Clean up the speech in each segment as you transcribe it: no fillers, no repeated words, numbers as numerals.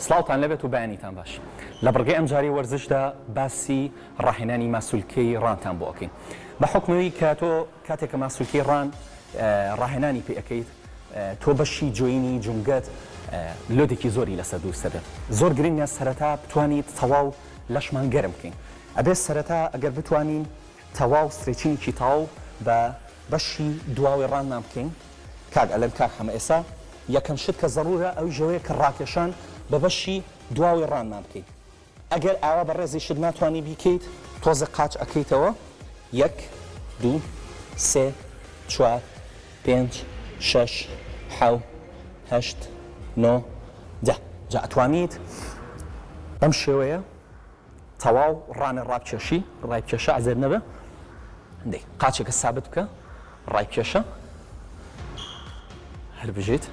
سڵاوتان لێبێت و بەیانیتان باش. لە بڕگەی ئەمجارەی وەرزشدا باسی ڕاهێنانی ماسولکەی ڕانتان بۆ ئەکەین. بە حوکمەوی کە تۆ کاتێک کە ماسولکەی ڕان ڕاهێنانی پێ ئەکەیت تۆ بەشی joint ی جومگەت load ێکی زۆری لەسەر دروست ئەبێت. زۆر گرنگە سەرەتا بتوانیت تەواو لەشمان گەرم بکەین. ئەبێت سەرەتا ئەگەر بتوانین تەواو stretching ێکی تەواو بە بەشی دواوەی ڕانمان بکەین کاک ئەلەند کاک حەمە ئێسا یەکەم شت کە زەڕورە ئەویش ئەوەیە کە ڕاکێشان بە بەشی دواوەی ڕانمان بکەین ئەگەر ئاوا بە ڕێزیشت ناتوانی بیکەیت تۆزێ قاچ ئەکەیتەوە یەک دوو سێ چوار پێنج شەش حەو هەشت نۆ دە جا ئەتوانیت بەم شێوەیە تەواو ڕانە ڕابکێشی ڕایبکێشە عەزێت نەبێ دەی قاچێکە سابت بکە ڕایبکێشە هەر بژیت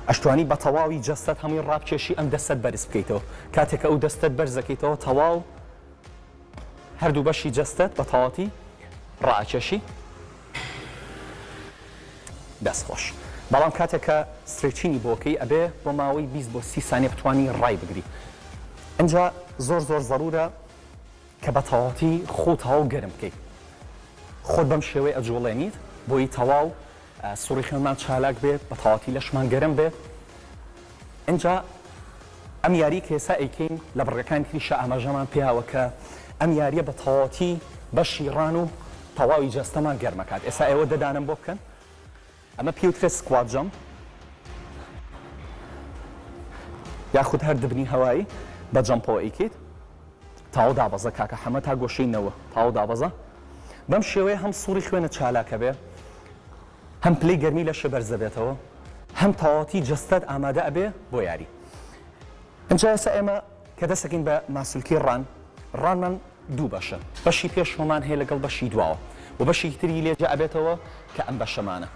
ئەشتوانی بە تەواوی جەستەت هەمووی ڕابکێشی ئەم دەستت بەرز بکەیتەوە کاتێک ئەو دەستت بەرزەکەیتەوە تەواو هەردوو بەشی جەستەت بە تەواتی ڕائەکێشی دەست خۆش بەڵام کاتێک کە stretching ی بۆ کەی ئەبێ بۆ ماوەی 20 بۆ 30 سانیە بتوانی ڕای بگری ئینجا زۆر زۆر زەرورە کە بە تەواوەتی خۆ تەواو گەرم بکەی خۆت بەم شێوەی ئەجوڵێنیت بۆی تەواو سوڕی خوێنمان چالاک بێت بە تەواوەتی لەشمان گەرم بێت ئینجا ئەم یاری کە ئێستا ئەیکەین لە بڕگەکانی تریشا ئاماژەمان پێیاوە کە ئەم یاریە بە تەواوەتی بەشی ڕان و تەواوی جەستەمان گەرمەکات ئێستا ئێوە دەدانم بۆ بکەن ئەمە پێوترێت squat jump یاخود هەر دبنی هەوایی بە jump ەوە ئەیکەیت تاو دابەزە کاکە حەمە تا گۆشەی نەوە تاو دابەزە بەم شێوەیە هەم سوڕی خوێنە چالاکە بێ هەم پلەی گەرمی لەشە بەرز دەبێتەوە هەم تەواوەتی جەستەت ئامادە ئەبێ بۆ یاری. ئینجا ئێستا ئێمە کە دەست ئەکەین بە ماسولکەی ڕان، ڕانمان دوو بەشە، بەشی پێشەوەمان هەیە لەگەڵ بەشی دواوە و بەشێکی تری لێ جیا ئەبێتەوە کە ئەم بەشەمانە.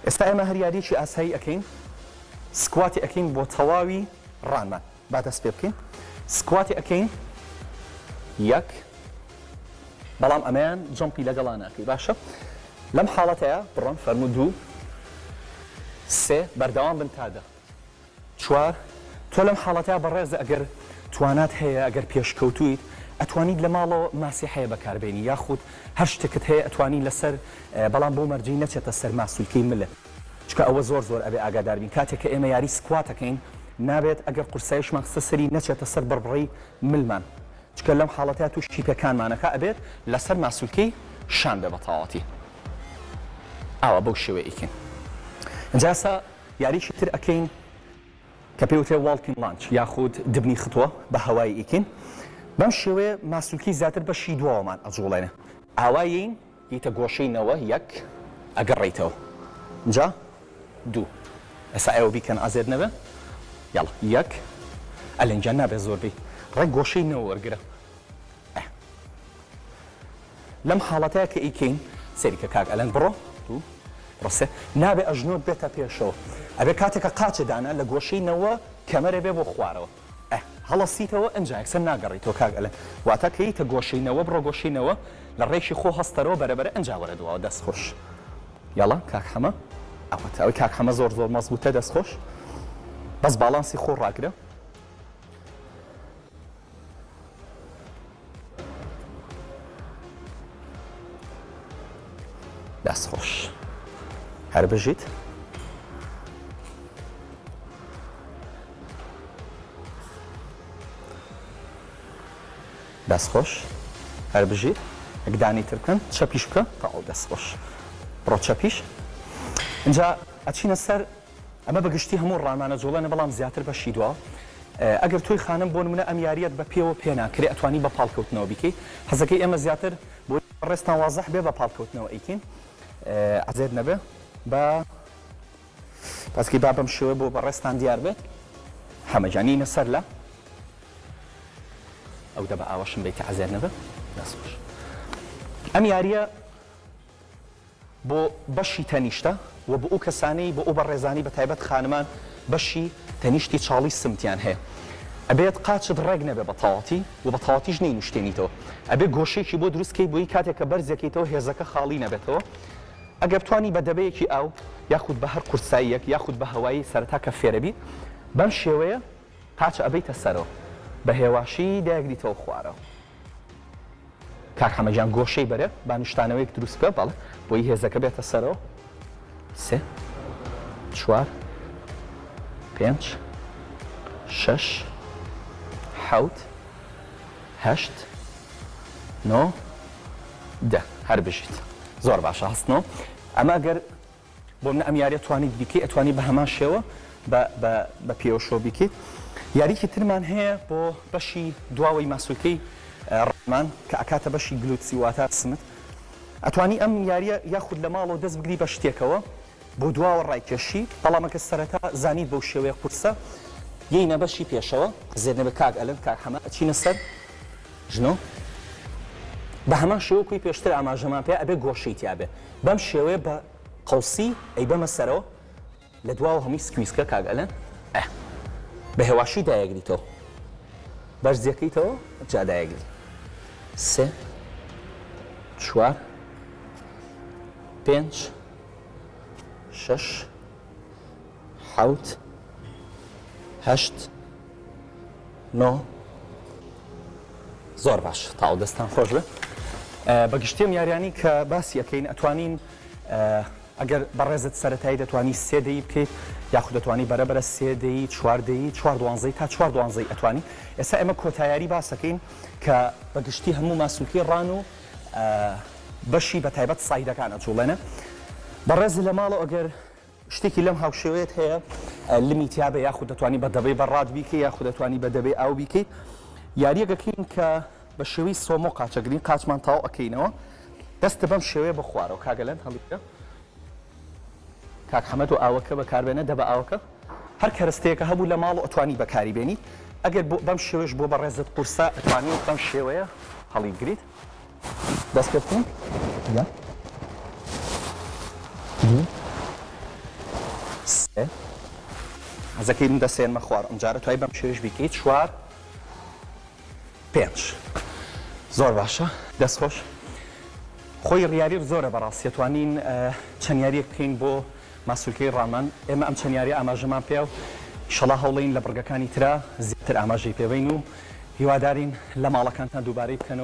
ئێستا ئێمە هەر یاریەکی ئاسایی ئەکەین، squat ی ئەکەین بۆ تەواوی ڕانمان. با دەست پێ بکەین. squat ی ئەکەین یەک، بەڵام ئەمەیان jump ی لەگەڵا ناکەی باشە لەم حاڵەتەیا بڕۆن فەرموو دوو سێ بەردەوام بن تا دە چوار تۆ لەم حاڵەتەیا بەڕێز ئەگەر توانات هەیە ئەگەر پێشکەوتویت ئەتوانیت لە ماڵەوە ماسیحەیە بەکاربێنی یاخود هەر شتێکت هەیە ئەتوانی لەسەر بەڵام بۆ مەرجی نەچێتە سەر ماسولکەی ملت چونکە ئەوە زۆر زۆر ئەبێ ئاگادار بین کاتێک کە ئێمە یاری squat ئەکەین نابێت ئەگەر قورسایشمان خستە سەری نەچێتە سەر بڕبڕەی ملمان چونکە لەم حاڵەتەیا توشی پێکانمان ئەکا ئەبێت لەسەر ماسولکەی شان بێ بەتەواوەتی ئاوا بەو شێوەیە ئەیکەین ئینجا ئێستا یاریی تر ئەکەین کە پێی وترێ walking lunge یاخود دبنی خطوە بە هەوایی ئەیکەین بەم شێوەیە ماسولکەی زیاتر بەشی دواوەمان ئەجوڵێنێ ئاوا یەین یەیتە گۆشەی نەوە یەک ئەگەڕێیتەوە جا دوو ئێستا ئێوە بیکەن عەزێت نەبێ یاڵا یەک ئەلێن گیان نابێ زۆر بی ڕێک گۆشەی نەوە وەرگرە ئە لەم حاڵەتەیە کە ئیکەین سەیری کە کاک ئەلەند بڕۆ دوو بڕۆ سێ نابێ ئەژنۆت بێتە پێشەوە ئەبێ کاتێکە قاچە دانا لە گۆشەی نەوە کەمەرە بێ بۆ خوارەوە ئە هەڵەسیتەوە ئنجا یەکسەر ناگەڕیتەوە کاک ئەلەند واتە کە یتە گۆشەی نەوە بڕۆ گۆشەی نەوە لە ڕێکی خۆ هەستەرەوە بەرە بەرە ئنجا وەرە دواوە دەست خۆش یاڵا کاک حەمە ئەوەتە ئەوەی کاک حەمە زۆر زۆر مەزبوتە دەست خۆش بەس باڵانسی خۆ ڕاگرە. دەست خۆش هەر بژیت. دەست خۆش هەر بژیت یەک دانی تر بکەن چەپیش بکە تەواو دەست خۆش بڕۆ چەپیش ئینجا ئەچینە سەر ئەمە بە گشتی هەموو ڕانمانە جوڵێنە بەڵام زیاتر بەشی دوا ئەگەر تۆی خانم بۆ نمونە ئەم یاریەت بە پێوە پێ ناکرێ ئەتوانی بە پاڵکەوتنەوە بیکەی حەزەکەی ئێمە زیاتر بۆ ڕێزتان وازح بێ بە پاڵکەوتنەوە ئەیکەین عەزێت نەبێ بە پاسکی با بەم شێوە بۆ بەڕێزتان دیار بێت حەمە گیان نینە سەر لە ئەو دە بە ئاوەشم بیتە عەزێت نەبێ دەست خۆش ئەم یاریە بۆ بەشی تەنیشتە و بۆ ئەو کەسانەی بۆ ئەو بەڕێزانەی بە تایبەت خانمان بەشی تەنیشتی چاڵی سمتیان هەیە ئەبێت قاچت ڕێک نەبێ بە تەواتی و بە تەواتیش نەینوشتێنیتەوە ئەبێ گۆشەیەکی بۆ دروست کەی بۆی کاتێک کە بەرزەکەیتەوە هێزەکە خاڵی نەبێتەوە ئەگەر بتوانی بە دەبەیەکی ئاو یاخود بە هەر قورساییەک یاخود بە هەوایی سەرەتا کە فێرەبی. بەم شێوەیە قاچ ئەبەیتە سەرەوە بە هێواشی دایگریتەوە خوارەوە. کاک حەمە گیان گۆشەی بەرێ با نیشتانەوەیەک دروست بکە بەڵێ بۆی هێزەکە بێتە سەرەوە سێ چوار پێنج شەش حەوت هەشت نۆ دە هەر بژیت زۆر باشە هەستنەوە ئەمە گەر بۆ منە ئەم یاریە توانیت بیکەی ئەتوانی بە هەمان شێوە بە بە بە پێوە شۆ بیکەیت یاریکی ترمان هەیە بۆ بەشی دواوەی ماسولکەی ڕمان کە ئەکاتە بەشی glutes ی واتە سمت ئەتوانی ئەم یاریە یاخود لە ماڵەوە دەست بگری بە شتێکەوە بۆ دواوە ڕایکێشی بەڵام ئەگەر سەرەتا زانیت بەو شێوەیە قورسە یەینە بەشی پێشەوە زێر نەبێت کاک ئەلەند کاک حەمە ئەچینە سەر ژنۆ بە هەمان شێوە کوی پێشتر ئاماژەمان پێ ئەبێ گۆشەی تیابێ بەم شێوەیە بە قەوسی ئەیبەمە سەرەوە لە دواوە هەمووی squeeze کە کاک ئەلەن ئە بە هێواشی دایەگریتەوە بەرزیەکەیتەوە جا دایەگری سێ چوار پێنج شەش حەوت هەشت نۆ زۆر باش تاو دەستان خۆش بێ بە گشتی ئەم یاریانی کە باسی ئەەکەین ئەتوانین ئەگەر بەڕێزت سەتایی دەتوانی سێ دەی بکەیت یاخود دەتوانی بەرەبەرە سێ دەی چوار دەی چوار دوانزەی تا چوار دوانزەی ئەتوانی ئێستا ئێمە کۆتایاری باسەکەین کە بە گشتی هەموو ماسولکەی ڕان و بەشی بە تایبەت side ەکان ئەجوڵێنە بەڕێز لە ماڵەوە ئەگەر شتێکی لەم هاوشێوەیەت هەیە لمی تیابێ یاخود دەتوانی بە دەبەی بەڕاد بیکەی یاخود دەتوانی بە دەبەی ئاو بیکەیت یاریەکەکەین کە بە شێوەی سۆمۆ قاچەگرین قاچمان تاو ئەکەینەوە دەستە بەم شێوەیە بۆ خوارەوە کاگەلەن هەڵیگرە کاک حەمەد و ئاوەکە بەکاربێنە دەبە ئاوەکە هەر کەرەستەیەکە هەبوو لە ماڵ و ئەتوانی بەکاری بێنی ئەگەر بەم شێوەش بۆ بەڕێزت قورسە ئەتوانی بەم شێوەیە هەڵیگریت دەست پێ بکەین یەک دوو سێ حەزەکەی من دەسێنمە خوار ئەمجارە توای بەم شێوەیەش بیکەی چوار پێنج زۆر باشە دەست خۆش خۆی ڕیاری زۆرە بەڕاستی توانین چەند یاریەک بکەین بۆ ماسولکەی ڕامان ئێمە ئەم چەند یاری ئاماژەمان پێ و ئیشەڵا هەوڵین لە بڕگەکانی ترا زیاتر ئاماژەی پێبین و هیوادارین لە ماڵەکانتان دووبارەی بکەنەوە.